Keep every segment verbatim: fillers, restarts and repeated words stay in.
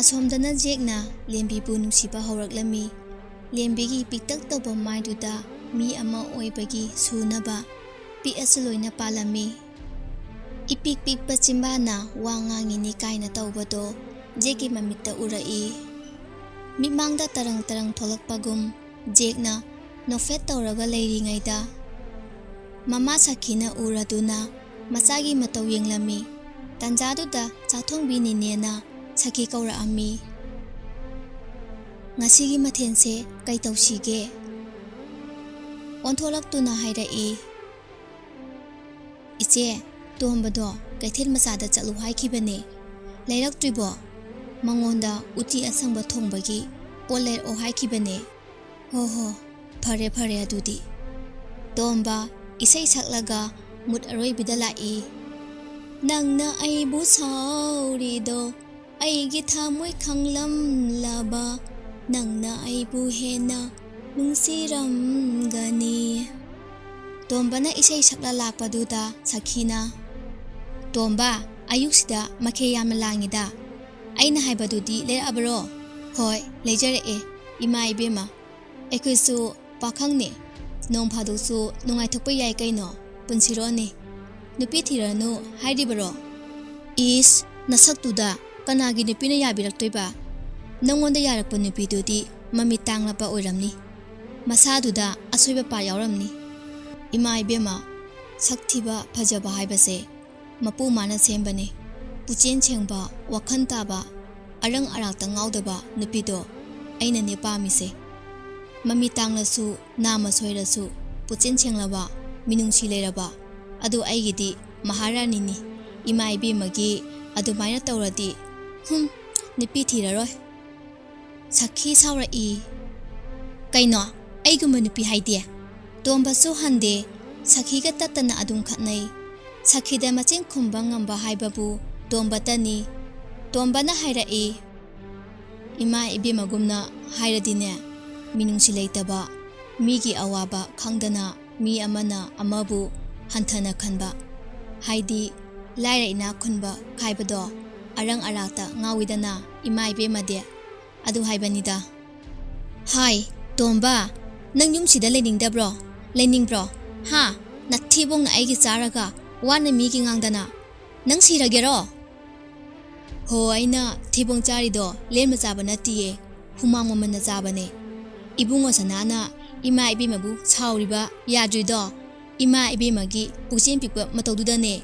ꯑꯁꯣꯝꯗꯅ ꯖꯦꯛꯅ ꯂꯦꯝꯕꯤꯕꯨ ꯅꯨꯡꯁꯤꯕ ꯍꯧꯔꯛꯂꯝꯃꯤ꯫ ꯂꯦꯝꯕꯤꯒꯤ ꯄꯤꯛꯇꯛ ꯇꯧꯕ ꯃꯥꯏꯗꯨꯗ ꯃꯤ ꯑꯃ ꯑꯣꯏꯕꯒꯤ ꯁꯨꯅꯕ ꯄꯤꯛꯑꯁꯨ ꯂꯣꯏꯅ ꯄꯥꯜꯂꯝꯃꯤ꯫ ꯏꯄꯤꯛ ꯄꯤꯛꯄ ꯆꯤꯝꯕꯥꯅ ꯋꯥ ꯉꯥꯡꯉꯤꯅꯤ ꯀꯥꯏꯅ ꯇꯧꯕꯗꯣ ꯖꯦꯛꯀꯤ ꯃꯃꯤꯠꯇ ꯎꯔꯛꯏ꯫ ꯃꯤꯠꯃꯥꯡꯗ ꯇꯔꯪ ꯇꯔꯪ ꯊꯣꯛꯂꯛꯄꯒꯨꯝ ꯖꯦꯛꯅ ꯅꯣꯛꯐꯦꯠ ꯇꯧꯔꯒ ꯂꯩꯔꯤꯉꯩꯗ ꯃꯃꯥ ꯁꯈꯤꯅ ꯎꯔꯗꯨꯅ ꯃꯆꯥꯒꯤ ꯃꯇꯧ ꯌꯦꯡꯂꯝꯃꯤ꯫ ꯇꯟꯖꯥꯗꯨꯗ ꯆꯥꯛꯊꯣꯡꯕꯤ ꯅꯤꯅꯦꯅ ꯁꯈꯤ ꯀꯧꯔꯛꯑꯝꯃꯤ꯫ "ꯉꯁꯤꯒꯤ ꯃꯊꯦꯜꯁꯦ ꯀꯩ ꯇꯧꯁꯤꯒꯦ?" ꯑꯣꯟꯊꯣꯛꯂꯛꯇꯨꯅ ꯍꯥꯏꯔꯛꯏ꯫ "ꯏꯆꯦ, ꯇꯣꯝꯕꯗꯣ ꯀꯩꯊꯦꯜ ꯃꯆꯥꯗ ꯆꯠꯂꯨ ꯍꯥꯏꯈꯤꯕꯅꯦ꯫ ꯂꯩꯔꯛꯇ꯭ꯔꯤꯕꯣ? ꯃꯉꯣꯟꯗ ꯎꯇꯤ ꯑꯁꯪꯕ ꯊꯣꯡꯕꯒꯤ ꯄꯣꯠ ꯂꯩꯔꯛꯑꯣ ꯍꯥꯏꯈꯤꯕꯅꯦ꯫" "ꯍꯣ ꯍꯣ, ꯐꯔꯦ ꯐꯔꯦ ꯑꯗꯨꯗꯤ꯫" ꯇꯣꯝꯕ ꯏꯁꯩ ꯁꯛꯂꯒ ꯃꯨꯠ ꯑꯔꯣꯏꯕꯤꯗ ꯂꯥꯛꯏ꯫ "ꯅꯪꯅ ꯑꯩꯕꯨ ꯁꯥꯎꯔꯤꯗꯣ, ꯑꯩꯒꯤ ꯊꯃꯣꯏ ꯈꯪꯂꯝꯂꯕ, ꯅꯪꯅ ꯑꯩꯕꯨ ꯍꯦꯟꯅ ꯅꯨꯡꯁꯤꯔꯝꯒꯅꯤ꯫" ꯇꯣꯝꯕꯅ ꯏꯁꯩ ꯁꯛꯂ ꯂꯥꯛꯄꯗꯨꯗ ꯁꯈꯤꯅ, "ꯇꯣꯝꯕ, ꯑꯌꯨꯛꯁꯤꯗ ꯃꯈꯦ ꯌꯥꯝꯅ ꯂꯥꯡꯉꯤꯗ꯫ ꯑꯩꯅ ꯍꯥꯏꯕꯗꯨꯗꯤ ꯂꯩꯔꯛꯑꯕꯔꯣ?" "ꯍꯣꯏ, ꯂꯩꯖꯔꯛꯑꯦ, ꯏꯃꯥ ꯏꯕꯦꯝꯃ꯫ ꯑꯩꯈꯣꯏꯁꯨ ꯄꯥꯈꯪꯅꯦ, ꯅꯣꯡ ꯐꯥꯗꯣꯛꯁꯨ ꯅꯨꯡꯉꯥꯏꯊꯣꯛꯄ ꯌꯥꯏ ꯀꯩꯅꯣ, ꯄꯨꯟꯁꯤꯔꯣꯅꯦ꯫ ꯅꯨꯄꯤ ꯊꯤꯔꯅꯨ ꯍꯥꯏꯔꯤꯕꯔꯣ?" "ꯏꯁ, ꯅꯁꯛꯇꯨꯗ ꯀꯅꯥꯒꯤ ꯅꯨꯄꯤꯅ ꯌꯥꯕꯤꯔꯛꯇꯣꯏꯕ? ꯅꯪꯉꯣꯟꯗ ꯌꯥꯔꯛꯄ ꯅꯨꯄꯤꯗꯨꯗꯤ ꯃꯃꯤꯠ ꯇꯥꯡꯂꯕ ꯑꯣꯏꯔꯝꯅꯤ꯫ ꯃꯁꯥꯗꯨꯗ ꯑꯁꯣꯏꯕ ꯄꯥ ꯌꯥꯎꯔꯝꯅꯤ꯫" ꯏꯃꯥ ꯏꯕꯦꯝꯃ, ꯁꯛ ꯊꯤꯕ ꯐꯖꯕ ꯍꯥꯏꯕꯁꯦ ꯃꯄꯨ ꯃꯥꯅ ꯁꯦꯝꯕꯅꯦ꯫ ꯄꯨꯛꯆꯦꯜ ꯁꯦꯡꯕ, ꯋꯥꯈꯜ ꯇꯥꯕ, ꯑꯔꯪ ꯑꯔꯥꯛꯇ ꯉꯥꯎꯗꯕ ꯅꯨꯄꯤꯗꯣ ꯑꯩꯅꯅꯦ ꯄꯥꯝꯃꯤꯁꯦ꯫ ꯃꯃꯤꯠ ꯇꯥꯡꯂꯁꯨ, ꯅꯥꯝꯃ ꯁꯣꯏꯔꯁꯨ, ꯄꯨꯛꯆꯦꯜ ꯁꯦꯡꯂꯕ, ꯃꯤꯅꯨꯡꯁꯤ ꯂꯩꯔꯕ, ꯑꯗꯨ ꯑꯩꯒꯤꯗꯤ ꯃꯍꯥꯔꯥꯅꯤꯅꯤ꯫ ꯏꯃꯥ ꯏꯕꯦꯝꯃꯒꯤ ꯑꯗꯨꯃꯥꯏꯅ ꯇꯧꯔꯗꯤ, ꯍꯨꯝ, ꯅꯨꯄꯤ ꯊꯤꯔꯔꯣꯏ꯫ ꯁꯈꯤ ꯁꯥꯎꯔꯛꯏ꯫ "ꯀꯩꯅꯣ? ꯑꯩꯒꯨꯝꯕ ꯅꯨꯄꯤ ꯍꯥꯏꯗꯤ?" ꯇꯣꯝꯕꯁꯨ ꯍꯟꯗꯦ꯫ ꯁꯈꯤꯒ ꯇꯠꯇꯅ ꯑꯗꯨꯝ ꯈꯠꯅꯩ꯫ ꯁꯈꯤꯗ ꯃꯆꯤꯟ ꯈꯨꯝꯕ ꯉꯝꯕ ꯍꯥꯏꯕꯕꯨ ꯇꯣꯝꯕꯇꯅꯤ꯫ ꯇꯣꯝꯕꯅ ꯍꯥꯏꯔꯛꯏ, "ꯏꯃꯥ ꯏꯕꯦꯝꯃꯒꯨꯝꯅ ꯍꯥꯏꯔꯗꯤꯅꯦ, ꯃꯤꯅꯨꯡꯁꯤ ꯂꯩꯇꯕ, ꯃꯤꯒꯤ ꯑꯋꯥꯕ ꯈꯪꯗꯅ ꯃꯤ ꯑꯃꯅ ꯑꯃꯕꯨ ꯍꯟꯊꯅ ꯈꯟꯕ, ꯍꯥꯏꯗꯤ ꯂꯥꯏꯔ ꯏꯅꯥꯛ ꯈꯨꯟꯕ ꯈꯥꯏꯕꯗꯣ, ꯑꯔꯪ ꯑꯔꯥꯛꯇ ꯉꯥꯎꯏꯗꯅ ꯏꯃꯥ ꯏꯕꯦꯝꯃꯗꯤ꯫ ꯑꯗꯨ ꯍꯥꯏꯕꯅꯤꯗ꯫ ꯍꯥꯏ, ꯇꯣꯝꯕ, ꯅꯪ ꯌꯨꯝꯁꯤꯗ ꯂꯩꯅꯤꯡꯗꯕ꯭ꯔꯣ? ꯂꯩꯅꯤꯡꯕ꯭ꯔꯣ? ꯍꯥ? ꯅꯊꯤꯕꯣꯡꯅ ꯑꯩꯒꯤ ꯆꯥꯔꯒ ꯋꯥꯅ ꯃꯤꯒꯤ ꯉꯥꯡꯗꯅ꯫ ꯅꯪ ꯁꯤꯔꯒꯦꯔꯣ? ꯍꯣ, ꯑꯩꯅ ꯊꯤꯕꯣꯡ ꯆꯥꯔꯤꯗꯣ ꯂꯦꯝꯅ ꯆꯥꯕ ꯅꯠꯇꯤꯌꯦ, ꯍꯨꯃꯥꯡ ꯃꯃꯟꯅ ꯆꯥꯕꯅꯦ꯫ ꯏꯕꯨꯡꯉꯣ ꯁꯅꯥꯅ ꯏꯃꯥ ꯏꯕꯦꯝꯃꯕꯨ ꯁꯥꯎꯔꯤꯕ ꯌꯥꯗ꯭ꯔꯤꯗꯣ ꯏꯃꯥ ꯏꯕꯦꯝꯃꯒꯤ ꯄꯨꯛꯆꯦꯜ ꯄꯤꯛꯄ ꯃꯇꯧꯗꯨꯗꯅꯦ꯫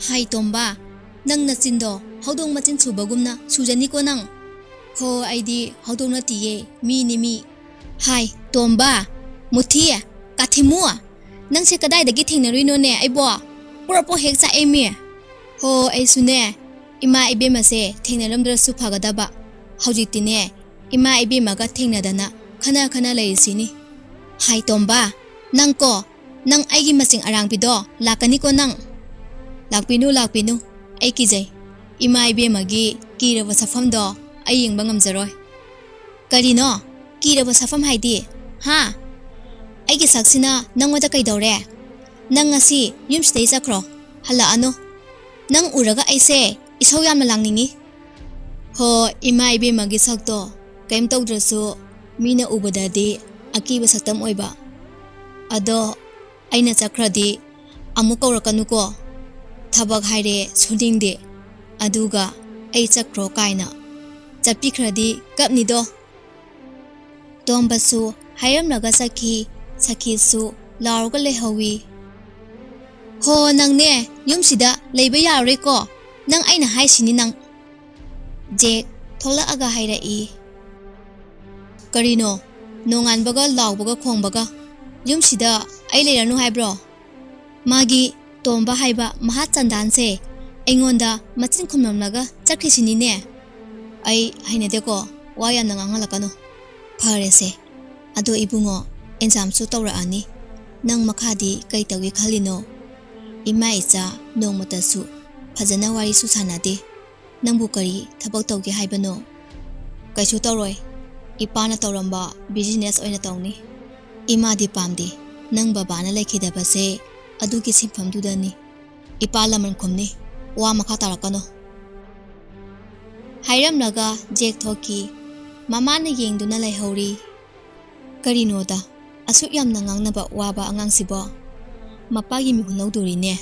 ꯍꯥꯏ ꯇꯣꯝꯕ, ꯅꯪ ꯅꯆꯤꯟꯗꯣ ꯍꯧꯗꯣꯡ ꯃꯆꯤꯟ ꯁꯨꯕꯒꯨꯝꯅ ꯁꯨꯖꯅꯤꯀꯣ ꯅꯪ꯫ ꯍꯣ, ꯑꯩꯗꯤ ꯍꯧꯗꯣꯡ ꯅꯠꯇꯤꯌꯦ, ꯃꯤꯅꯤ ꯃꯤ꯫ ꯍꯥꯏ ꯇꯣꯝꯕ, ꯃꯨꯊꯤ, ꯀꯥꯊꯤꯃꯨ, ꯅꯪꯁꯦ ꯀꯗꯥꯏꯗꯒꯤ ꯊꯦꯡꯅꯔꯨꯏꯅꯣꯅꯦ ꯑꯩꯕꯣ? ꯄꯨꯔꯛꯄꯣ ꯍꯦꯛ ꯆꯥꯛꯑꯦꯃꯤ꯫ ꯍꯣ, ꯑꯩꯁꯨꯅꯦ ꯏꯃꯥ ꯏꯕꯦꯝꯃꯁꯦ ꯊꯦꯡꯅꯔꯝꯗ꯭ꯔꯁꯨ ꯐꯒꯗꯕ꯫ ꯍꯧꯖꯤꯛꯇꯤꯅꯦ ꯏꯃꯥ ꯏꯕꯦꯝꯃꯒ ꯊꯦꯡꯅꯗꯅ ꯈꯟꯅ ꯈꯟꯅ ꯂꯩꯔꯤꯁꯤꯅꯤ꯫ ꯍꯥꯏ ꯇꯣꯝꯕ, ꯅꯪꯀꯣ, ꯅꯪ ꯑꯩꯒꯤ ꯃꯆꯤꯡ ꯑꯔꯥꯡꯕꯤꯗꯣ ꯂꯥꯛꯀꯅꯤꯀꯣ ꯅꯪ꯫ ꯂꯥꯛꯄꯤꯅꯨ, ꯂꯥꯛꯄꯤꯅꯨ, ꯑꯩ ꯀꯤꯖꯩ꯫ ꯏꯃꯥ ꯏꯕꯦꯝꯃꯒꯤ ꯀꯤꯔꯕ ꯁꯛꯐꯝꯗꯣ ꯑꯩ ꯌꯦꯡꯕ ꯉꯝꯖꯔꯣꯏ꯫ ꯀꯔꯤꯅꯣ? ꯀꯤꯔꯕ ꯁꯛꯐꯝ ꯍꯥꯏꯗꯤ? ꯍꯥ? ꯑꯩꯒꯤ ꯁꯛꯁꯤꯅ ꯅꯪꯉꯣꯟꯗ ꯀꯩꯗꯧꯔꯦ? ꯅꯪ ꯉꯁꯤ ꯌꯨꯝꯁꯤꯗꯩ ꯆꯠꯈ꯭ꯔꯣ, ꯍꯜꯂꯛꯑꯅꯨ꯫ ꯅꯪ ꯎꯔꯒ ꯑꯩꯁꯦ ꯏꯁꯧ ꯌꯥꯝꯅ ꯂꯥꯡꯅꯤꯡꯉꯤ꯫ ꯍꯣ, ꯏꯃꯥ ꯏꯕꯦꯝꯃꯒꯤ ꯁꯛꯇꯣ ꯀꯩꯝ ꯇꯧꯗ꯭ꯔꯁꯨ ꯃꯤꯅ ꯎꯕꯗꯗꯤ ꯑꯀꯤꯕ ꯁꯛꯇꯝ ꯑꯣꯏꯕ꯫ ꯑꯗꯣ ꯑꯩꯅ ꯆꯠꯈ꯭ꯔꯗꯤ ꯑꯃꯨꯛ ꯀꯧꯔꯛꯀꯅꯨꯀꯣ꯫ ꯊꯕꯛ ꯍꯥꯏꯔꯦ ꯁꯨꯅꯤꯡꯗꯦ, ꯑꯗꯨꯒ ꯑꯩ ꯆꯠꯈ꯭ꯔꯣ ꯀꯥꯏꯅ ꯆꯠꯄꯤꯈ꯭ꯔꯗꯤ ꯀꯞꯅꯤꯗꯣ꯫ ꯇꯣꯝꯕꯁꯨ ꯍꯥꯏꯔꯝꯂꯒ ꯆꯠꯈꯤ꯫ ꯁꯈꯤꯁꯨ ꯂꯥꯎꯔꯒ ꯂꯩꯍꯧꯋꯤ꯫ ꯍꯣ, ꯅꯪꯅꯦ ꯌꯨꯝꯁꯤꯗ ꯂꯩꯕ ꯌꯥꯔꯔꯣꯏꯀꯣ꯫ ꯅꯪ ꯑꯩꯅ ꯍꯥꯏꯁꯤꯅꯤ ꯅꯪ꯫ ꯖꯦꯛ ꯊꯣꯛꯂꯛꯑꯒ ꯍꯥꯏꯔꯛꯏ꯫ ꯀꯔꯤꯅꯣ? ꯅꯣꯡꯉꯥꯟꯕꯒ ꯂꯥꯎꯕꯒ ꯈꯣꯡꯕꯒ ꯌꯨꯝꯁꯤꯗ ꯑꯩ ꯂꯩꯔꯅꯨ ꯍꯥꯏꯕ꯭ꯔꯣ? ꯃꯥꯒꯤ ꯇꯣꯝꯕ ꯍꯥꯏꯕ ꯃꯍꯥ ꯆꯟꯗꯥꯟꯁꯦ ꯑꯩꯉꯣꯟꯗ ꯃꯆꯤꯟ ꯈꯨꯝꯂꯝꯂꯒ ꯆꯠꯈ꯭ꯔꯤꯁꯤꯅꯤꯅꯦ꯫ ꯑꯩ ꯍꯩꯅꯗꯦꯀꯣ, ꯋꯥ ꯌꯥꯝꯅ ꯉꯥꯡꯍꯜꯂꯛꯀꯅꯨ꯫ ꯐꯔꯦꯁꯦ, ꯑꯗꯣ ꯏꯕꯨꯡꯉꯣ, ꯑꯦꯟꯖꯥꯝꯁꯨ ꯇꯧꯔꯛꯑꯅꯤ꯫ ꯅꯪ ꯃꯈꯥꯗꯤ ꯀꯩ ꯇꯧꯒꯦ ꯈꯜꯂꯤꯅꯣ? ꯏꯃꯥ ꯏꯆꯥ ꯅꯣꯡꯃꯇꯁꯨ ꯐꯖꯅ ꯋꯥꯔꯤꯁꯨ ꯁꯥꯟꯅꯗꯦ꯫ ꯅꯪꯕꯨ ꯀꯔꯤ ꯊꯕꯛ ꯇꯧꯒꯦ ꯍꯥꯏꯕꯅꯣ? ꯀꯩꯁꯨ ꯇꯧꯔꯣꯏ꯫ ꯏꯄꯥꯅ ꯇꯧꯔꯝꯕ ꯕꯤꯖꯤꯅꯦꯁ ꯑꯣꯏꯅ ꯇꯧꯅꯤ꯫ ꯏꯃꯥꯗꯤ ꯄꯥꯝꯗꯦ꯫ ꯅꯪ ꯕꯕꯥꯅ ꯂꯩꯈꯤꯗꯕꯁꯦ ꯑꯗꯨꯒꯤ ꯁꯤꯟꯐꯝꯗꯨꯗꯅꯤ꯫ ꯏꯄꯥ ꯂꯃꯟ ꯈꯨꯝꯅꯤ꯫ ꯋꯥ ꯃꯈꯥ ꯇꯥꯔꯛꯀꯅꯨ꯫ ꯍꯥꯏꯔꯝꯂꯒ ꯖꯦꯛ ꯊꯣꯛꯈꯤ꯫ ꯃꯃꯥꯅ ꯌꯦꯡꯗꯨꯅ ꯂꯩꯍꯧꯔꯤ꯫ ꯀꯔꯤꯅꯣꯗ, ꯑꯁꯨꯛ ꯌꯥꯝꯅ ꯉꯥꯡꯅꯕ ꯋꯥꯕ ꯑꯉꯥꯡꯁꯤꯕꯣ? ꯃꯄꯥꯒꯤ ꯃꯤꯍꯨꯟ ꯂꯧꯗꯣꯔꯤꯅꯦ꯫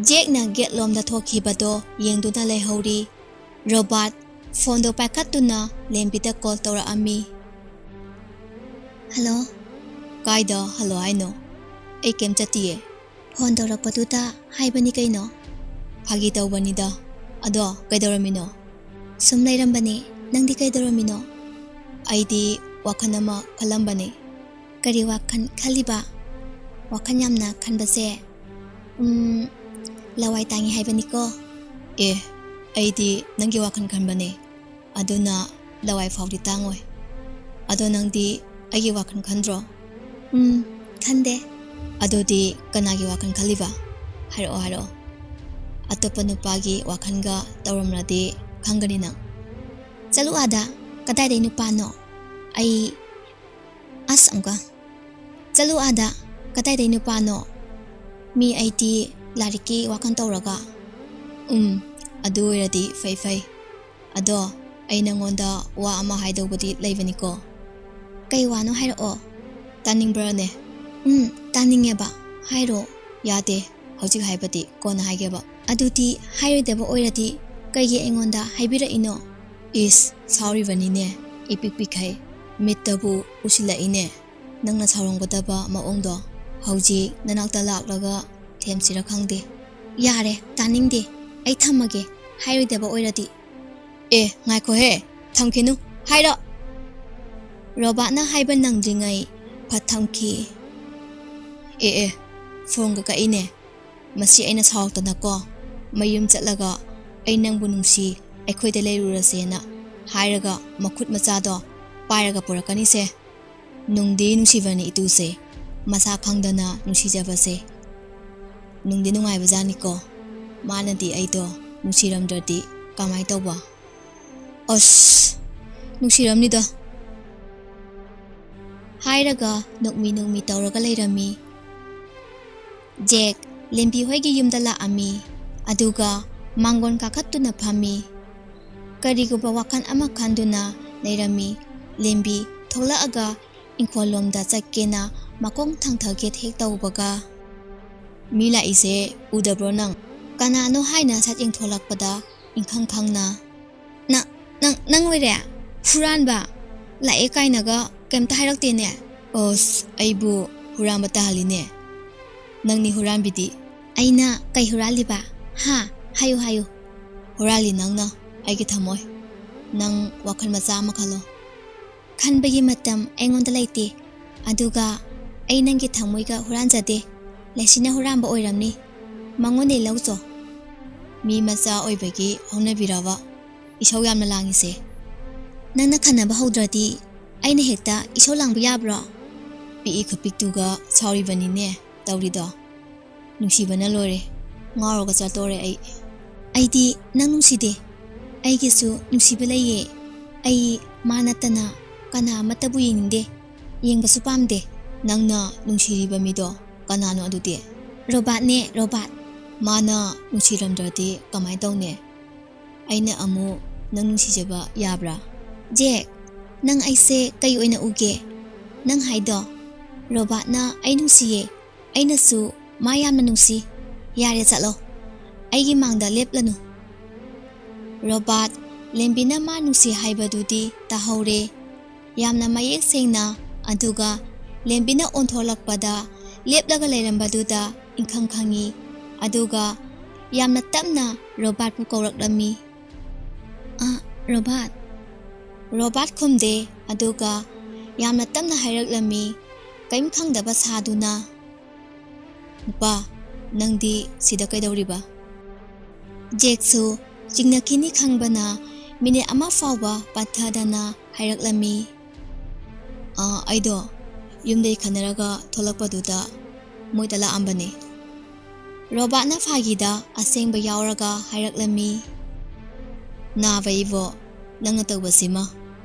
ꯖꯦꯛꯅ ꯒꯦꯠ ꯂꯣꯝꯗ ꯊꯣꯛꯈꯤꯕꯗꯣ ꯌꯦꯡꯗꯨꯅ ꯂꯩꯍꯧꯔꯤ꯫ ꯔꯣꯕꯥꯔꯠ ꯐꯣꯟꯗꯣ ꯄꯥꯏꯈꯠꯇꯨꯅ ꯂꯦꯝꯕꯤꯗ ꯀꯣꯜ ꯇꯧꯔꯛꯑꯝꯃꯤ꯫ "ꯍꯜꯂꯣ?" "ꯀꯥꯏꯗ ꯍꯜꯂꯣ ꯍꯥꯏꯅꯣ? ꯑꯩ ꯀꯩꯝ ꯆꯠꯇꯤꯌꯦ꯫ ꯐꯣꯟ ꯇꯧꯔꯛꯄꯗꯨꯗ ꯍꯥꯏꯕꯅꯤ ꯀꯩꯅꯣ?" "ꯐꯥꯒꯤ ꯇꯧꯕꯅꯤꯗ꯫ ꯑꯗꯣ ꯀꯩꯗꯧꯔꯝꯃꯤꯅꯣ?" "ꯁꯨꯝ ꯂꯩꯔꯝꯕꯅꯦ꯫ ꯅꯪꯗꯤ ꯀꯩꯗꯧꯔꯝꯃꯤꯅꯣ?" "ꯑꯩꯗꯤ ꯋꯥꯈꯜ ꯑꯃ ꯈꯜꯂꯝꯕꯅꯦ꯫" "ꯀꯔꯤ ꯋꯥꯈꯜ ꯈꯜꯂꯤꯕ?" "ꯋꯥꯈꯜ ꯌꯥꯝꯅ ꯈꯟꯕꯁꯦ, ꯎꯝ, ꯂꯋꯥꯏ ꯇꯥꯡꯉꯤ ꯍꯥꯏꯕꯅꯤꯀꯣ?" "ꯑꯦ, ꯑꯩꯗꯤ ꯅꯪꯒꯤ ꯋꯥꯈꯜ ꯈꯟꯕꯅꯦ꯫ ꯑꯗꯨꯅ ꯂꯋꯥꯏ ꯐꯥꯎꯗꯤ ꯇꯥꯡꯉꯣꯏ꯫ ꯑꯗꯣ ꯅꯪꯗꯤ ꯑꯩꯒꯤ ꯋꯥꯈꯜ ꯈꯟꯗ꯭ꯔꯣ?" "ꯎꯝ, ꯈꯟꯗꯦ꯫" "ꯑꯗꯨꯗꯤ ꯀꯅꯥꯒꯤ ꯋꯥꯈꯜ ꯈꯜꯂꯤꯕ? ꯍꯥꯏꯔꯛꯑꯣ, ꯍꯥꯏꯔꯛꯑꯣ꯫ ꯑꯇꯣꯞꯄ ꯅꯨꯄꯥꯒꯤ ꯋꯥꯈꯜꯒ ꯇꯧꯔꯝꯂꯗꯤ ꯈꯪꯒꯅꯤ ꯅꯪ꯫" "ꯆꯠꯂꯨ ꯑꯥꯗ꯫ ꯀꯗꯥꯏꯗꯩ ꯅꯨꯄꯥꯅꯣ? ꯑꯩ, ꯑꯁ, ꯑꯃꯨꯛꯀ꯫ ꯆꯠꯂꯨ ꯑꯥꯗ꯫ ꯀꯗꯥꯏꯗꯩ ꯅꯨꯄꯥꯅꯣ? ꯃꯤ ꯑꯩꯗꯤ ꯂꯥꯏꯔꯤꯛꯀꯤ ꯋꯥꯈꯜ ꯇꯧꯔꯒ꯫" "ꯎꯝ, ꯑꯗꯨ ꯑꯣꯏꯔꯗꯤ ꯐꯩ, ꯐꯩ꯫ ꯑꯗꯣ ꯑꯩ ꯅꯪꯉꯣꯟꯗ ꯋꯥ ꯑꯃ ꯍꯥꯏꯗꯧꯕꯗꯤ ꯂꯩꯕꯅꯤꯀꯣ꯫" "ꯀꯩ ꯋꯥꯅꯣ ꯍꯥꯏꯔꯛꯑꯣ꯫" "ꯇꯥꯅꯤꯡꯕ꯭ꯔꯥꯅꯦ?" "ꯎꯝ, ꯇꯥꯅꯤꯡꯉꯦꯕ꯫ ꯍꯥꯏꯔꯣ꯫" "ꯌꯥꯗꯦ, ꯍꯧꯖꯤꯛ ꯍꯥꯏꯕꯗꯤ ꯀꯣꯟꯅ ꯍꯥꯏꯒꯦꯕ꯫" "ꯑꯗꯨꯗꯤ ꯍꯥꯏꯔꯣꯏꯗꯕ ꯑꯣꯏꯔꯗꯤ ꯀꯩꯒꯤ ꯑꯩꯉꯣꯟꯗ ꯍꯥꯏꯕꯤꯔꯛꯏꯅꯣ?" "ꯏꯁ, ꯁꯥꯎꯔꯤꯕꯅꯤꯅꯦ, ꯏꯄꯤꯛ ꯄꯤꯛꯈꯩ꯫ ꯃꯤꯠꯇꯕꯨ ꯎꯁꯤꯜꯂꯛꯏꯅꯦ ꯅꯪꯅ ꯁꯥꯎꯔꯝꯒꯗꯕ ꯃꯑꯣꯡꯗꯣ꯫ ꯍꯧꯖꯤꯛ ꯅꯅꯥꯛꯇ ꯂꯥꯛꯂꯒ ꯊꯦꯝꯁꯤꯔ ꯈꯪꯗꯦ꯫" "ꯌꯥꯔꯦ, ꯇꯥꯅꯤꯡꯗꯦ꯫ ꯑꯩ ꯊꯝꯃꯒꯦ, ꯍꯥꯏꯔꯣꯏꯗꯕ ꯑꯣꯏꯔꯗꯤ꯫" "ꯑꯦ, ꯉꯥꯏꯈꯣꯍꯦ, ꯊꯝꯈꯤꯅꯨ, ꯍꯥꯏꯔꯣ꯫" ꯔꯣꯕꯥꯔꯠꯅ ꯍꯥꯏꯕ ꯅꯪꯗ꯭ꯔꯤꯉꯩ ꯐꯠ ꯊꯝꯈꯤ꯫ "ꯑꯦ, ꯑꯦ, ꯐꯣꯟꯒ ꯀꯛꯏꯅꯦ꯫ ꯃꯁꯤ ꯑꯩꯅ ꯁꯥꯎꯔꯛꯇꯅꯀꯣ, ꯃꯌꯨꯝ ꯆꯠꯂꯒ ꯑꯩ ꯅꯪꯕꯨ ꯅꯨꯡꯁꯤ, ꯑꯩꯈꯣꯏꯗ ꯂꯩꯔꯨꯔꯁꯦꯅ ꯍꯥꯏꯔꯒ ꯃꯈꯨꯠ ꯃꯆꯥꯗꯣ ꯄꯥꯏꯔꯒ ꯄꯨꯔꯛꯀꯅꯤꯁꯦ꯫ ꯅꯨꯡꯗꯤ ꯅꯨꯡꯁꯤꯕꯅꯤ ꯏꯇꯨꯁꯦ, ꯃꯁꯥ ꯈꯪꯗꯅ ꯅꯨꯡꯁꯤꯖꯕꯁꯦ꯫ ꯅꯨꯡꯗꯤ ꯅꯨꯡꯉꯥꯏꯕꯖꯥꯠꯅꯤꯀꯣ꯫ ꯃꯥꯅꯗꯤ ꯑꯩꯗꯣ ꯅꯨꯡꯁꯤꯔꯝꯗ꯭ꯔꯗꯤ ꯀꯃꯥꯏ ꯇꯧꯕ?" "ꯑꯁ, ꯅꯨꯡꯁꯤꯔꯝꯅꯤꯗ꯫" ꯍꯥꯏꯔꯒ ꯅꯣꯛꯃꯤ ꯅꯣꯛꯃꯤ ꯇꯧꯔꯒ ꯂꯩꯔꯝꯃꯤ꯫ ꯖꯦꯛ ꯂꯦꯝꯕꯤ ꯍꯣꯏꯒꯤ ꯌꯨꯝꯗ ꯂꯥꯛꯑꯝꯃꯤ, ꯑꯗꯨꯒ ꯃꯥꯡꯒꯣꯟ ꯀꯥꯈꯠꯇꯨꯅ ꯐꯝꯃꯤ꯫ ꯀꯔꯤꯒꯨꯝꯕ ꯋꯥꯈꯜ ꯑꯃ ꯈꯟꯗꯨꯅ ꯂꯩꯔꯝꯃꯤ꯫ ꯂꯦꯝꯕꯤ ꯊꯣꯛꯂꯛꯑꯒ ꯏꯪꯈꯣꯜꯂꯣꯝꯗ ꯆꯠꯀꯦꯅ ꯃꯈꯣꯡ ꯊꯥꯡꯊꯒꯦ ꯍꯦꯛ ꯇꯧꯕꯒ, "ꯃꯤ ꯂꯥꯛꯏꯁꯦ ꯎꯗꯕ꯭ꯔꯣ ꯅꯪ?" ꯀꯅꯥꯅꯣ ꯍꯥꯏꯅ ꯁꯠ ꯌꯦꯡꯊꯣꯛꯂꯛꯄꯗ ꯏꯪꯈꯪ ꯈꯪꯅ, "ꯅ-, ꯅꯪ, ꯅꯪ ꯑꯣꯏꯔꯦ? ꯍꯨꯔꯥꯟꯕ? ꯂꯥꯛꯑꯦ ꯀꯥꯏꯅꯒ ꯀꯩꯝꯇ ꯍꯥꯏꯔꯛꯇꯦꯅꯦ?" "ꯑꯁ, ꯑꯩꯕꯨ ꯍꯨꯔꯥꯟꯕ ꯇꯥꯍꯜꯂꯤꯅꯦ꯫ ꯅꯪꯅꯤ ꯍꯨꯔꯥꯟꯕꯤꯗꯤ?" "ꯑꯩꯅ ꯀꯩ ꯍꯨꯔꯥꯜꯂꯤꯕ? ꯍꯥ? ꯍꯥꯏꯌꯨ, ꯍꯥꯏꯌꯨ꯫" "ꯍꯨꯔꯥꯜꯂꯤ ꯅꯪꯅ ꯑꯩꯒꯤ ꯊꯃꯣꯏ꯫ ꯅꯪ ꯋꯥꯈꯜ ꯃꯆꯥ ꯑꯃ ꯈꯜꯂꯣ꯫" "ꯈꯟꯕꯒꯤ ꯃꯇꯝ ꯑꯩꯉꯣꯟꯗ ꯂꯩꯇꯦ꯫ ꯑꯗꯨꯒ ꯑꯩ ꯅꯪꯒꯤ ꯊꯃꯣꯏꯒ ꯍꯨꯔꯥꯟꯖꯗꯦ꯫ ꯂꯩꯁꯤꯅ ꯍꯨꯔꯥꯟꯕ ꯑꯣꯏꯔꯝꯅꯤ꯫ ꯃꯉꯣꯟꯗꯩ ꯂꯧꯆꯣ꯫" "ꯃꯤ ꯃꯆꯥ ꯑꯣꯏꯕꯒꯤ ꯍꯧꯅꯕꯤꯔꯕ ꯏꯁꯧ ꯌꯥꯝꯅ ꯂꯥꯡꯉꯤꯁꯦ?" "ꯅꯪꯅ ꯈꯟꯅꯕ ꯍꯧꯗ꯭ꯔꯗꯤ ꯑꯩꯅ ꯍꯦꯛꯇ ꯏꯁꯧ ꯂꯥꯡꯕ ꯌꯥꯕ꯭ꯔꯣ?" ꯄꯤꯛꯏ ꯈꯨꯄꯤꯛꯇꯨꯒ ꯁꯥꯎꯔꯤꯕꯅꯤꯅꯦ ꯇꯧꯔꯤꯗꯣ꯫ ꯅꯨꯡꯁꯤꯕꯅ ꯂꯣꯏꯔꯦ꯫ ꯉꯥꯎꯔꯒ ꯆꯠꯇꯣꯔꯦ ꯑꯩ꯫ "ꯑꯩꯗꯤ ꯅꯪ ꯅꯨꯡꯁꯤꯗꯦ꯫ ꯑꯩꯒꯤꯁꯨ ꯅꯨꯡꯁꯤꯕ ꯂꯩꯌꯦ꯫ ꯑꯩ ꯃꯥ ꯅꯠꯇꯅ ꯀꯅꯥ ꯑꯃꯠꯇꯕꯨ ꯌꯦꯡꯅꯤꯡꯗꯦ꯫ ꯌꯦꯡꯕꯁꯨ ꯄꯥꯝꯗꯦ꯫" "ꯅꯪꯅ ꯅꯨꯡꯁꯤꯔꯤꯕ ꯃꯤꯗꯣ ꯀꯅꯥꯅꯣ ꯑꯗꯨꯗꯤ?" "ꯔꯣꯕꯥꯔꯠꯅꯦ, ꯔꯣꯕꯥꯔꯠ꯫" "ꯃꯥꯅ ꯅꯨꯡꯁꯤꯔꯝꯗ꯭ꯔꯗꯤ ꯀꯃꯥꯏꯅ ꯇꯧꯅꯤ? ꯑꯩꯅ ꯑꯃꯨꯛ ꯅꯪ ꯅꯨꯡꯁꯤꯖꯕ ꯌꯥꯕ꯭ꯔꯥ?" "ꯖꯦꯛ, ꯅꯪ ꯑꯩꯁꯦ ꯀꯩ ꯑꯣꯏꯅ ꯎꯒꯦ? ꯅꯪ ꯍꯥꯏꯗꯣ, ꯔꯣꯕꯥꯔꯠꯅ ꯑꯩ ꯅꯨꯡꯁꯤꯌꯦ, ꯑꯩꯅꯁꯨ ꯃꯥ ꯌꯥꯝꯅ ꯅꯨꯡꯁꯤ꯫ ꯌꯥꯔꯦ, ꯆꯠꯂꯣ꯫ ꯑꯩꯒꯤ ꯃꯥꯡꯗ ꯂꯦꯞꯂꯅꯨ꯫" ꯔꯣꯕꯥꯔꯠ ꯂꯦꯝꯕꯤꯅ ꯃꯥ ꯅꯨꯡꯁꯤ ꯍꯥꯏꯕꯗꯨꯗꯤ ꯇꯥꯍꯧꯔꯦ꯫ ꯌꯥꯝꯅ ꯃꯌꯦꯛ ꯁꯦꯡꯅ, ꯑꯗꯨꯒ ꯂꯦꯝꯕꯤꯅ ꯑꯣꯟꯊꯣꯛꯂꯛꯄꯗ ꯂꯦꯞꯂꯒ ꯂꯩꯔꯝꯕꯗꯨꯗ ꯏꯪꯈꯪ ꯈꯪꯉꯤ꯫ ꯑꯗꯨꯒ ꯌꯥꯝꯅ ꯇꯞꯅ ꯔꯣꯕꯥꯔꯠꯄꯨ ꯀꯧꯔꯛꯂꯝꯃꯤ꯫ "ꯑ, ꯔꯣꯕꯥꯔꯠ꯫" ꯔꯣꯕꯥꯔꯠ ꯈꯨꯝꯗꯦ, ꯑꯗꯨꯒ ꯌꯥꯝꯅ ꯇꯞꯅ ꯍꯥꯏꯔꯛꯂꯝꯃꯤ, ꯀꯔꯤꯝ ꯈꯪꯗꯕ ꯁꯥꯗꯨꯅ, "ꯅꯨꯄꯥ, ꯅꯪꯗꯤ ꯁꯤꯗ ꯀꯩꯗꯧꯔꯤꯕ?" ꯖꯦꯛꯁꯨ ꯆꯤꯡꯅꯈꯤꯅꯤ ꯈꯪꯕꯅ ꯃꯤꯅꯤꯠ ꯑꯃ ꯐꯥꯎꯕ ꯄꯟꯊꯗꯅ ꯍꯥꯏꯔꯛꯂꯝꯃꯤ꯫ "ꯑ, ꯑꯩꯗꯣ ꯌꯨꯝꯗꯩ ꯈꯟꯅꯔꯒ ꯊꯣꯛꯂꯛꯄꯗꯨꯗ ꯃꯣꯏꯗ ꯂꯥꯛꯑꯝꯕꯅꯦ꯫" ꯔꯣꯕꯥꯔꯠꯅ ꯐꯥꯒꯤꯗ ꯑꯁꯦꯡꯕ ꯌꯥꯎꯔꯒ ꯍꯥꯏꯔꯛꯂꯝꯃꯤ꯫ "ꯅꯥꯕ ꯏꯕꯣ, ꯅꯪꯅ ꯇꯧꯕꯁꯤꯃ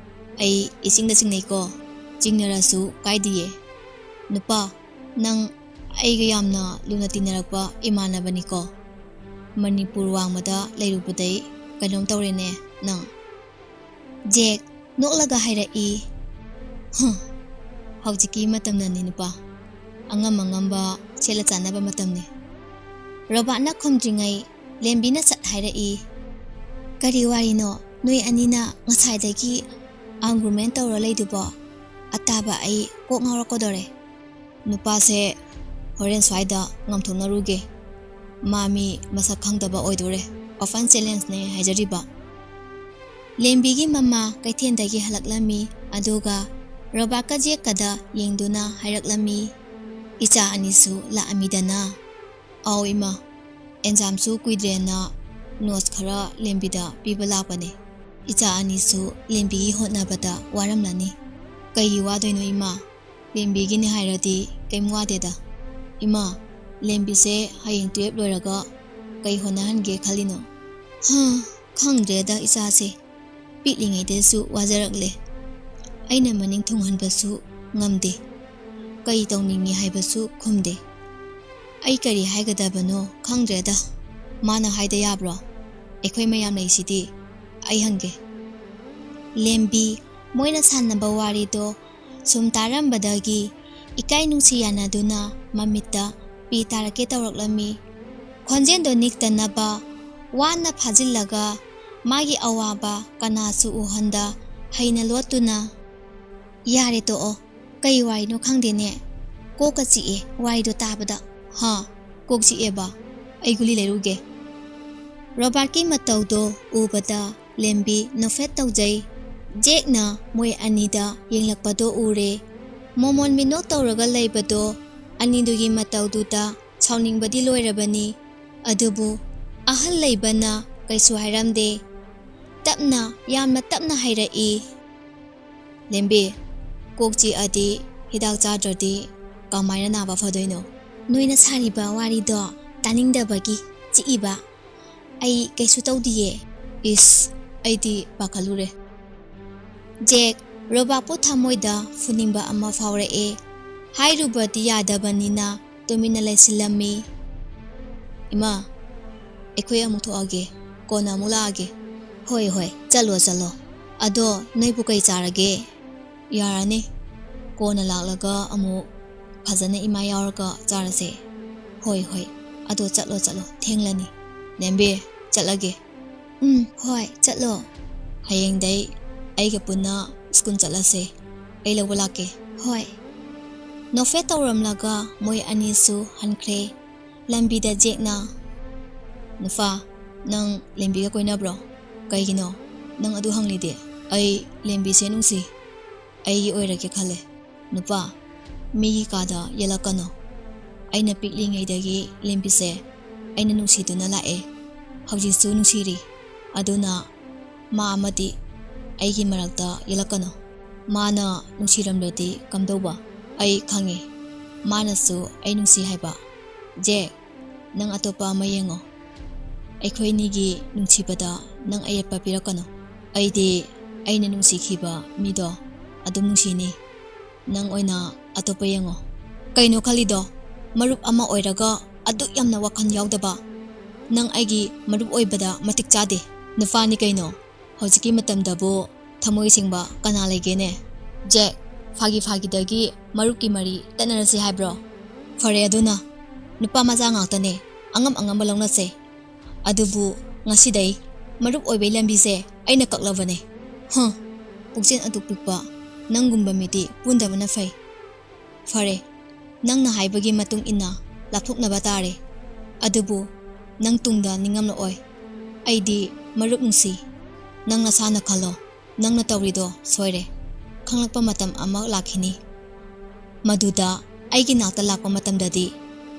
ꯑꯩ ꯏꯆꯤꯡꯗ ꯆꯤꯡꯅꯩꯀꯣ꯫ ꯆꯤꯡꯅꯔꯁꯨ ꯀꯥꯏꯗꯤꯌꯦ꯫ ꯅꯨꯄꯥ, ꯅꯪ ꯑꯩꯒ ꯌꯥꯝꯅ ꯂꯨꯅ ꯇꯤꯟꯅꯔꯛꯄ ꯏꯃꯥꯟꯅꯕꯅꯤꯀꯣ꯫ ꯃꯅꯤꯄꯨꯔ ꯋꯥꯡꯃꯗ ꯂꯩꯔꯨꯕꯗꯩ ꯀꯩꯅꯣꯝ ꯇꯧꯔꯦꯅꯦ꯫ ꯅꯪ?" ꯖꯦꯛ ꯅꯣꯛꯂꯒ ꯍꯥꯏꯔꯛꯏ, "ꯍꯨꯝ, ꯍꯧꯖꯤꯛꯀꯤ ꯃꯇꯝꯅꯅꯤ ꯅꯨꯄꯥ, ꯑꯉꯝ ꯑꯉꯝꯕ ꯁꯦꯠꯂ ꯆꯥꯅꯕ ꯃꯇꯝꯅꯤ"꯫ ꯔꯣꯕꯥꯔꯠꯅ ꯈꯨꯝꯗ꯭ꯔꯤꯉꯩ ꯂꯦꯝꯕꯤꯅ ꯁꯠ ꯍꯥꯏꯔꯛꯏ, "ꯀꯔꯤ ꯋꯥꯔꯤꯅꯣ ꯅꯣꯏ ꯑꯅꯤꯅ ꯉꯁꯥꯏꯗꯒꯤ ꯑꯥꯔꯒꯨꯃꯦꯟ ꯇꯧꯔ ꯂꯩꯗꯨꯕꯣ? ꯑꯇꯥꯕ ꯑꯩ ꯀꯣꯛ ꯉꯥꯎꯔꯛꯀꯗꯧꯔꯦ"꯫ "ꯅꯨꯄꯥꯁꯦ ꯍꯣꯔꯦꯟ ꯁ꯭ꯋꯥꯏꯗ ꯉꯥꯝꯊꯣꯛꯅꯔꯨꯒꯦ꯫ ꯃꯥ ꯃꯤ ꯃꯁꯛ ꯈꯪꯗꯕ ꯑꯣꯏꯗꯣꯔꯦ꯫ ꯑꯣꯄꯟ ꯆꯦꯂꯦꯟꯖꯅꯦ ꯍꯥꯏꯖꯔꯤꯕ"꯫ ꯂꯦꯝꯕꯤꯒꯤ ꯃꯃꯥ ꯀꯩꯊꯦꯜꯗꯒꯤ ꯍꯜꯂꯛꯂꯝꯃꯤ, ꯑꯗꯨꯒ ꯔꯣꯕꯥꯔꯠꯀ ꯖꯦꯛꯀꯗ ꯌꯦꯡꯗꯨꯅ ꯍꯥꯏꯔꯛꯂꯝꯃꯤ, "ꯏꯆꯥ ꯑꯅꯤꯁꯨ ꯂꯥꯛꯑꯝꯃꯤꯗꯅ?" "ꯑꯧ ꯏꯃꯥ, ꯑꯦꯛꯖꯥꯝꯁꯨ ꯀꯨꯏꯗ꯭ꯔꯦꯅ ꯅꯣꯠꯁ ꯈꯔ ꯂꯦꯝꯕꯤꯗ ꯄꯤꯕ ꯂꯥꯛꯄꯅꯦ꯫ ꯏꯆꯥ ꯑꯅꯤꯁꯨ ꯂꯦꯝꯕꯤꯒꯤ ꯍꯣꯠꯅꯕꯗ ꯋꯥꯔꯝꯂꯅꯤ"꯫ "ꯀꯩꯒꯤ ꯋꯥꯗꯣꯏꯅꯣ ꯏꯃꯥ? ꯂꯦꯝꯕꯤꯒꯤꯅꯤ ꯍꯥꯏꯔꯗꯤ ꯀꯩꯝ ꯋꯥꯗꯦꯗ꯫ ꯏꯃꯥ, ꯂꯦꯝꯕꯤꯁꯦ ꯍꯌꯦꯡ ꯇꯨꯌꯦꯜꯞ ꯂꯣꯏꯔꯒ ꯀꯩ ꯍꯣꯠꯅꯍꯟꯒꯦ ꯈꯜꯂꯤꯅꯣ?" "ꯍꯥ, ꯈꯪꯗ꯭ꯔꯦꯗ ꯏꯆꯥꯁꯦ꯫ ꯄꯤꯛꯂꯤꯉꯩꯗꯁꯨ ꯋꯥꯖꯔꯛꯂꯦ꯫ ꯑꯩꯅ ꯃꯅꯤꯡ ꯊꯨꯡꯍꯟꯕꯁꯨ ꯉꯝꯗꯦ꯫ ꯀꯩ ꯇꯧꯅꯤꯡꯉꯤ ꯍꯥꯏꯕꯁꯨ ꯈꯨꯝꯗꯦ꯫ ꯑꯩ ꯀꯔꯤ ꯍꯥꯏꯒꯗꯕꯅꯣ ꯈꯪꯗ꯭ꯔꯦꯗ꯫ ꯃꯥꯅ ꯍꯥꯏꯗ ꯌꯥꯕ꯭ꯔꯣ? ꯑꯩꯈꯣꯏ ꯃꯌꯥꯝ ꯂꯩꯁꯤꯗꯤ꯫ ꯑꯩ ꯍꯪꯒꯦ"꯫ ꯂꯦꯝꯕꯤ ꯃꯣꯏꯅ ꯁꯥꯟꯅꯕ ꯋꯥꯔꯤꯗꯣ ꯁꯨꯝ ꯇꯥꯔꯝꯕꯗꯒꯤ ꯏꯀꯥꯏ ꯅꯨꯡꯁꯤ ꯌꯥꯅꯗꯨꯅ ꯃꯃꯤꯠꯇ ꯄꯤ ꯇꯥꯔꯛꯀꯦ ꯇꯧꯔꯛꯂꯝꯃꯤ꯫ ꯈꯣꯟꯖꯦꯜꯗꯣ ꯅꯤꯛꯇꯅꯕ ꯋꯥꯅ ꯐꯥꯖꯤꯜꯂꯒ ꯃꯥꯒꯤ ꯑꯋꯥꯕ ꯀꯅꯥꯁꯨ ꯎꯍꯟꯗ ꯍꯩꯅ ꯂꯣꯠꯇꯨꯅ, "ꯌꯥꯔꯦ ꯇꯣꯛꯑꯣ, ꯀꯩ ꯋꯥꯔꯤꯅꯣ ꯈꯪꯗꯦꯅꯦ, ꯀꯣꯛꯀ ꯆꯤꯛꯑꯦ ꯋꯥꯔꯤꯗꯣ ꯇꯥꯕꯗ"꯫ "ꯍꯥ, ꯀꯣꯛ ꯆꯤꯛꯑꯦꯕ? ꯑꯩ ꯒꯨꯂꯤ ꯂꯩꯔꯨꯒꯦ"꯫ ꯔꯣꯕꯥꯔꯠꯀꯤ ꯃꯇꯧꯗꯣ ꯎꯕꯗ ꯂꯦꯝꯕꯤ ꯅꯣꯛꯐꯦꯠ ꯇꯧꯖꯩ꯫ ꯖꯦꯛꯅ ꯃꯣꯏ ꯑꯅꯤꯗ ꯌꯦꯡꯂꯛꯄꯗꯣ ꯎꯔꯦ꯫ ꯃꯣꯃꯣꯟ ꯃꯤꯅꯣꯛ ꯇꯧꯔꯒ ꯂꯩꯕꯗꯣ ꯑꯅꯤꯗꯨꯒꯤ ꯃꯇꯧꯗꯨꯗ ꯁꯥꯎꯅꯤꯡꯕꯗꯤ ꯂꯣꯏꯔꯕꯅꯤ꯫ ꯑꯗꯨꯕꯨ ꯑꯍꯜ ꯂꯩꯕꯅ ꯀꯩꯁꯨ ꯍꯥꯏꯔꯝꯗꯦ꯫ ꯇꯞꯅ, ꯌꯥꯝꯅ ꯇꯞꯅ ꯍꯥꯏꯔꯛꯏ, "ꯂꯦꯝꯕꯤ, ꯀꯣꯛ ꯆꯤꯛꯑꯗꯤ ꯍꯤꯗꯥꯛ ꯆꯥꯗ꯭ꯔꯗꯤ ꯀꯃꯥꯏꯅ ꯅꯥꯕ ꯐꯗꯣꯏꯅꯣ?" "ꯅꯣꯏꯅ ꯁꯥꯔꯤꯕ ꯋꯥꯔꯤꯗꯣ ꯇꯥꯅꯤꯡꯗꯕꯒꯤ ꯆꯤꯛꯏꯕ꯫ ꯑꯩ ꯀꯩꯁꯨ ꯇꯧꯗꯤꯌꯦ"꯫ "ꯏꯁ, ꯑꯩꯗꯤ ꯄꯥꯈꯠꯂꯨꯔꯦ"꯫ ꯖꯦꯛ, ꯔꯣꯕꯥꯔꯠꯄꯨ ꯊꯃꯣꯏꯗ ꯐꯨꯅꯤꯡꯕ ꯑꯃ ꯐꯥꯎꯔꯛꯑꯦ꯫ ꯍꯥꯏꯔꯨꯕꯗꯤ ꯌꯥꯗꯕꯅꯤꯅ ꯇꯨꯃꯤꯟꯅ ꯂꯩꯁꯤꯜꯂꯝꯃꯤ꯫ "ꯏꯃꯥ, ꯑꯩꯈꯣꯏ ꯑꯃꯨꯛ ꯊꯣꯛꯑꯒꯦ, ꯀꯣꯟꯅ ꯑꯃꯨꯛ ꯂꯥꯛꯑꯒꯦ"꯫ ꯍꯣꯏ, ꯍꯣꯏ, ꯆꯠꯂꯣ, ꯆꯠꯂꯣ꯫ ꯑꯗꯣ ꯅꯣꯏꯕꯨ ꯀꯩ ꯆꯥꯔꯒꯦ? ꯌꯥꯔꯅꯤ, ꯀꯣꯟꯅ ꯂꯥꯛꯂꯒ ꯑꯃꯨꯛ ꯐꯖꯅ ꯏꯃꯥ ꯌꯥꯎꯔꯒ ꯆꯥꯔꯁꯦ꯫ ꯍꯣꯏ, ꯍꯣꯏ, ꯑꯗꯣ ꯆꯠꯂꯣ, ꯆꯠꯂꯣ, ꯊꯦꯡꯂꯅꯤ꯫ ꯂꯦꯝꯕꯤ, ꯆꯠꯂꯒꯦ꯫ ꯎꯝ, ꯍꯣꯏ, ꯆꯠꯂꯣ꯫ ꯍꯌꯦꯡꯗꯩ ꯑꯩꯒ ꯄꯨꯟꯅ ꯁ꯭ꯀꯨꯜ ꯆꯠꯂꯁꯦ꯫ ꯑꯩ ꯂꯧꯕ ꯂꯥꯛꯀꯦ꯫ ꯍꯣꯏ꯫ ꯅꯣꯛꯐꯦꯠ ꯇꯧꯔꯝꯂꯒ ꯃꯣꯏ ꯑꯅꯤꯁꯨ ꯍꯟꯈ꯭ꯔꯦ꯫ ꯂꯝꯕꯤꯗ ꯖꯦꯛꯅ, "ꯅꯨꯄꯥ, ꯅꯪ ꯂꯦꯝꯕꯤꯒ ꯀꯣꯏꯅꯕ꯭ꯔꯣ? ꯀꯩꯒꯤꯅꯣ ꯅꯪ ꯑꯗꯨ ꯍꯪꯂꯤꯗꯤ?" "ꯑꯩ ꯂꯦꯝꯕꯤꯁꯦ ꯅꯨꯡꯁꯤ꯫ ꯑꯩꯒꯤ ꯑꯣꯏꯔꯒꯦ ꯈꯜꯂꯦ꯫ ꯅꯨꯄꯥ, ꯃꯤꯒꯤ ꯀꯥꯗ ꯌꯦꯜꯂꯛꯀꯅꯣ꯫ ꯑꯩꯅ ꯄꯤꯛꯂꯤꯉꯩꯗꯒꯤ ꯂꯦꯝꯕꯤꯁꯦ ꯑꯩꯅ ꯅꯨꯡꯁꯤꯗꯨꯅ ꯂꯥꯛꯑꯦ꯫ ꯍꯧꯖꯤꯛꯁꯨ ꯅꯨꯡꯁꯤꯔꯤ꯫ ꯑꯗꯨꯅ ꯃꯥ ꯑꯃꯗꯤ ꯑꯩꯒꯤ ꯃꯔꯛꯇ ꯌꯦꯜꯂꯛꯀꯅꯨ꯫ ꯃꯥꯅ ꯅꯨꯡꯁꯤꯔꯝꯂꯗꯤ ꯀꯝꯗꯧꯕ? ꯑꯩ ꯈꯪꯉꯤ, ꯃꯥꯅꯁꯨ ꯑꯩ ꯅꯨꯡꯁꯤ ꯍꯥꯏꯕ꯫ ꯖꯦꯛ, ꯅꯪ ꯑꯇꯣꯞꯄ ꯑꯃ ꯌꯦꯡꯉꯣ꯫ ꯑꯩꯈꯣꯏꯅꯤꯒꯤ ꯅꯨꯡꯁꯤꯕꯗ ꯅꯪ ꯑꯌꯦꯠꯄ ꯄꯤꯔꯛꯀꯅꯨ꯫ ꯑꯩꯗꯤ ꯑꯩꯅ ꯅꯨꯡꯁꯤꯈꯤꯕ ꯃꯤꯗꯣ ꯑꯗꯨꯝ ꯅꯨꯡꯁꯤꯅꯤ꯫ ꯅꯪ ꯑꯣꯏꯅ ꯑꯇꯣꯞꯄ ꯌꯦꯡꯉꯣ꯫" "ꯀꯩꯅꯣ ꯈꯜꯂꯤꯗꯣ? ꯃꯔꯨꯞ ꯑꯃ ꯑꯣꯏꯔꯒ ꯑꯗꯨꯛ ꯌꯥꯝꯅ ꯋꯥꯈꯜ ꯌꯥꯎꯗꯕ? ꯅꯪ ꯑꯩꯒꯤ ꯃꯔꯨꯞ ꯑꯣꯏꯕꯗ ꯃꯇꯤꯛ ꯆꯥꯗꯦ꯫ ꯅꯨꯄꯥꯅꯤ ꯀꯩꯅꯣ꯫ ꯍꯧꯖꯤꯛꯀꯤ ꯃꯇꯝꯗꯕꯨ ꯊꯃꯣꯏ ꯁꯦꯡꯕ ꯀꯅꯥ ꯂꯩꯒꯦꯅꯦ?" "ꯖꯦꯛ, ꯐꯥꯒꯤ ꯐꯥꯒꯤꯗꯒꯤ ꯃꯔꯨꯞꯀꯤ ꯃꯔꯤ ꯇꯠꯅꯔꯁꯤ ꯍꯥꯏꯕ꯭ꯔꯣ? ꯐꯔꯦ ꯑꯗꯨꯅ, ꯅꯨꯄꯥ ꯃꯆꯥ ꯉꯥꯛꯇꯅꯦ, ꯑꯉꯝ ꯑꯉꯝꯕ ꯂꯧꯅꯁꯦ꯫ ꯑꯗꯨꯕꯨ ꯉꯁꯤꯗꯩ ꯃꯔꯨꯞ ꯑꯣꯏꯕꯩ ꯂꯝꯕꯤꯁꯦ ꯑꯩꯅ ꯀꯛꯂꯕꯅꯦ꯫" "ꯍ, ꯄꯨꯛꯆꯦꯜ ꯑꯗꯨꯛ ꯄꯤꯛꯄ ꯅꯪꯒꯨꯝꯕ ꯃꯤꯗꯤ ꯄꯨꯟꯗꯕꯅ ꯐꯩ꯫ ꯐꯔꯦ, ꯅꯪꯅ ꯍꯥꯏꯕꯒꯤ ꯃꯇꯨꯡ ꯏꯟꯅ ꯂꯥꯞꯊꯣꯛꯅꯕ ꯇꯥꯔꯦ꯫ ꯑꯗꯨꯕꯨ ꯅꯪ ꯇꯨꯡꯗ ꯅꯤꯡꯉꯝꯂꯛꯑꯣꯏ꯫ ꯑꯩꯗꯤ ꯃꯔꯨꯞ ꯅꯨꯡꯁꯤ꯫ ꯅꯪ ꯅꯁꯥꯅ ꯈꯜꯂꯣ, ꯅꯪꯅ ꯇꯧꯔꯤꯗꯣ ꯁꯣꯏꯔꯦ꯫ ꯈꯪꯂꯛꯄ ꯃꯇꯝ ꯑꯃ ꯂꯥꯛꯈꯤꯅꯤ꯫ ꯃꯗꯨꯗ ꯑꯩꯒꯤ ꯅꯥꯛꯇ ꯂꯥꯛꯄ ꯃꯇꯝꯗꯗꯤ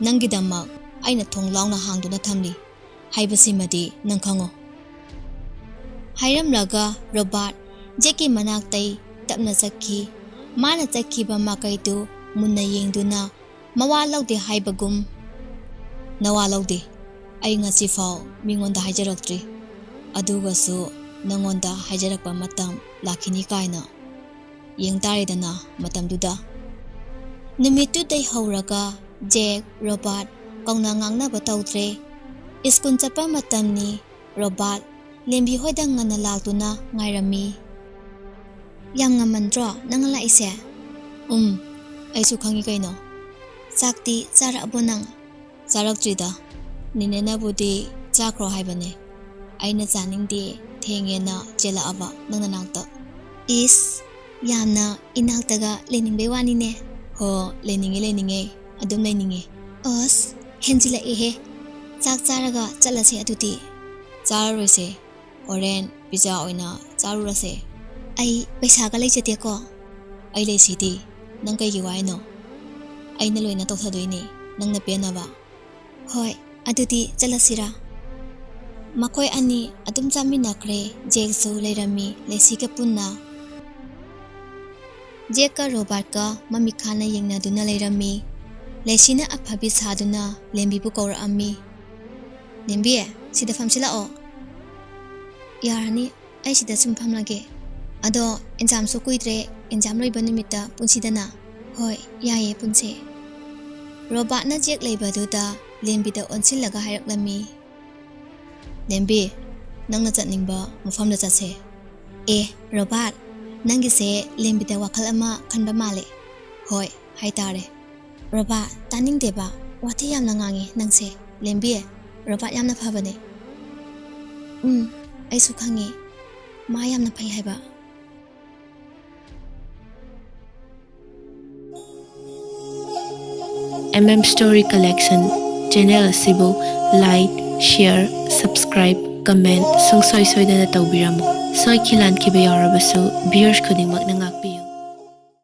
ꯅꯪꯒꯤꯗꯃꯛ ꯑꯩꯅ ꯊꯣꯡ ꯂꯥꯎꯅ ꯍꯥꯡꯗꯨꯅ ꯊꯝꯂꯤ ꯍꯥꯏꯕꯁꯤꯃꯗꯤ ꯅꯪ ꯈꯪꯉꯣ꯫" ꯍꯥꯏꯔꯝꯂꯒ ꯔꯣꯕꯥꯔꯠ ꯖꯦꯛꯀꯤ ꯃꯅꯥꯛꯇꯩ ꯇꯞꯅ ꯆꯠꯈꯤ꯫ ꯃꯥꯅ ꯆꯠꯈꯤꯕ ꯃꯥꯏꯀꯩꯗꯨ ꯃꯨꯟꯅ ꯌꯦꯡꯗꯨꯅ ꯃꯋꯥ ꯂꯧꯗꯦ ꯍꯥꯏꯕꯒꯨꯝ, "ꯅꯋꯥ ꯂꯧꯗꯦ꯫ ꯑꯩ ꯉꯁꯤꯐꯥꯎ ꯃꯤꯉꯣꯟꯗ ꯍꯥꯏꯖꯔꯛꯇ꯭ꯔꯤ꯫ ꯑꯗꯨꯒꯁꯨ ꯅꯉꯣꯟꯗ ꯍꯥꯏꯖꯔꯛꯄ ꯃꯇꯝ ꯂꯥꯛꯈꯤꯅꯤ ꯀꯥꯏꯅ꯫ ꯌꯦꯡ ꯇꯥꯔꯦꯗꯅ ꯃꯇꯝꯗꯨꯗ꯫" ꯅꯨꯃꯤꯠꯇꯨꯗꯩ ꯍꯧꯔꯒ ꯖꯦꯛ, ꯔꯣꯕꯥꯔꯠ ꯀꯧꯅ ꯉꯥꯡꯅꯕ ꯇꯧꯗ꯭ꯔꯦ꯫ ꯁ꯭ꯀꯨꯜ ꯆꯠꯄ ꯃꯇꯝꯅꯤ꯫ ꯔꯣꯕꯥꯔꯠ ꯂꯦꯝꯕꯤ ꯍꯣꯏꯗ ꯉꯟꯅ ꯂꯥꯛꯇꯨꯅ ꯉꯥꯏꯔꯝꯃꯤ꯫ "ꯌꯥꯝ ꯉꯝꯃꯟꯗ꯭ꯔꯣ ꯅꯪꯅ ꯂꯥꯛꯏꯁꯦ?" "ꯎꯝ, ꯑꯩꯁꯨ ꯈꯪꯉꯤ ꯀꯩꯅꯣ꯫ ꯆꯥꯛꯇꯤ ꯆꯥꯔꯛꯑꯕꯣ ꯅꯪ?" "ꯆꯥꯔꯛꯇ꯭ꯔꯤꯗ꯫ ꯅꯦꯅꯦꯅꯕꯨꯗꯤ ꯆꯥꯈ꯭ꯔꯣ ꯍꯥꯏꯕꯅꯦ꯫ ꯑꯩꯅ ꯆꯥꯅꯤꯡꯗꯦ, ꯊꯦꯡꯉꯦꯅ ꯆꯦꯜꯂꯛꯑꯕ ꯅꯪ ꯅꯅꯥꯛꯇ꯫" "ꯏꯁ, ꯌꯥꯝꯅ ꯏꯅꯥꯛꯇꯒ ꯂꯩꯅꯤꯡꯕꯩ ꯋꯥꯅꯤꯅꯦ꯫" "ꯍꯣ, ꯂꯩꯅꯤꯡꯉꯦ, ꯂꯩꯅꯤꯡꯉꯦ, ꯑꯗꯨꯝ ꯂꯩꯅꯤꯡꯉꯦ꯫" "ꯑꯁ, ꯍꯦꯟꯖꯤꯜꯂꯛꯑꯦꯍꯦ꯫ ꯆꯥꯛ ꯆꯥꯔꯒ ꯆꯠꯂꯁꯦ ꯑꯗꯨꯗꯤ꯫" "ꯆꯥꯔꯔꯣꯏꯁꯦ, ꯍꯣꯔꯦꯟ ꯄꯤꯖꯥ ꯑꯣꯏꯅ ꯆꯥꯔꯨꯔꯁꯦ꯫" "ꯑꯩ ꯄꯩꯁꯥꯒ ꯂꯩꯖꯗꯦꯀꯣ꯫" "ꯑꯩ ꯂꯩꯁꯤꯗꯤ, ꯅꯪ ꯀꯩꯒꯤ ꯋꯥꯏꯅꯣ? ꯑꯩꯅ ꯂꯣꯏꯅ ꯇꯧꯊꯗꯣꯏꯅꯦ, ꯅꯪꯅ ꯄꯦꯟꯅꯕ꯫" "ꯍꯣꯏ, ꯑꯗꯨꯗꯤ ꯆꯠꯂꯁꯤꯔꯥ?" ꯃꯈꯣꯏ ꯑꯅꯤ ꯑꯗꯨꯝ ꯆꯥꯃꯤꯟꯅꯈ꯭ꯔꯦ꯫ ꯖꯦꯛꯁꯨ ꯂꯩꯔꯝꯃꯤ ꯂꯦꯁꯤꯒ ꯄꯨꯟꯅ꯫ ꯖꯦꯛꯀ ꯔꯣꯕꯥꯔꯠꯀ ꯃꯃꯤꯠ ꯈꯥꯅ ꯌꯦꯡꯅꯗꯨꯅ ꯂꯩꯔꯝꯃꯤ꯫ ꯂꯦꯁꯤꯅ ꯑꯐꯕꯤ ꯁꯥꯗꯨꯅ ꯂꯦꯝꯕꯤꯕꯨ ꯀꯧꯔꯛꯑꯝꯃꯤ꯫ "ꯂꯦꯝꯕꯤ, ꯁꯤꯗ ꯐꯝꯁꯤꯜꯂꯛꯑꯣ꯫" "ꯌꯥꯔꯅꯤ, ꯑꯩ ꯁꯤꯗ ꯁꯨꯝ ꯐꯝꯂꯒꯦ꯫ ꯑꯗꯣ ꯑꯦꯛꯖꯥꯝꯁꯨ ꯀꯨꯏꯗ꯭ꯔꯦ, ꯑꯦꯛꯖꯥꯝ ꯂꯣꯏꯕ ꯅꯨꯃꯤꯠꯇ ꯄꯨꯟꯁꯤꯗꯅ꯫" "ꯍꯣꯏ, ꯌꯥꯏꯌꯦ, ꯄꯨꯟꯁꯦ꯫" ꯔꯣꯕꯥꯔꯠꯅ ꯖꯦꯛ ꯂꯩꯕꯗꯨꯗ ꯂꯦꯝꯕꯤꯗ ꯑꯣꯟꯁꯤꯜꯂꯒ ꯍꯥꯏꯔꯛꯂꯝꯃꯤ꯫ "ꯂꯦꯝꯕꯤ, ꯅꯪꯅ ꯆꯠꯅꯤꯡꯕ ꯃꯐꯝꯗ ꯆꯠꯁꯦ꯫" "ꯑꯦ, ꯔꯣꯕꯥꯔꯠ, ꯅꯪꯒꯤꯁꯦ ꯂꯦꯝꯕꯤꯗ ꯋꯥꯈꯜ ꯑꯃ ꯈꯟꯕ ꯃꯥꯜꯂꯦ꯫" "ꯍꯣꯏ, ꯍꯥꯏꯇꯥꯔꯦ꯫" "ꯔꯣꯕꯥꯔꯠ, ꯇꯥꯅꯤꯡꯗꯦꯕ, ꯋꯥꯊꯤ ꯌꯥꯝꯅ ꯉꯥꯡꯉꯦ ꯅꯪꯁꯦ꯫" "ꯂꯦꯝꯕꯤ, ꯔꯣꯕꯥꯔꯠ ꯌꯥꯝꯅ ꯐꯕꯅꯦ꯫" "ꯎꯝ, ꯑꯩꯁꯨ ꯈꯪꯉꯦ, ꯃꯥ ꯌꯥꯝꯅ ꯐꯩ ꯍꯥꯏꯕ꯫" M M Story Collection channel ꯑꯁꯤꯕꯨ like, share, subscribe, comment ꯁꯨꯡꯁꯣꯏ ꯁꯣꯏꯗꯅ ꯇꯧꯕꯤꯔꯝꯃꯨ꯫ ꯁꯣꯏꯈꯤ ꯂꯥꯟꯈꯤꯕ ꯌꯥꯎꯔꯕꯁꯨ viewers ꯈꯨꯗꯤꯡꯃꯛꯅ ꯉꯥꯛꯄꯤ꯫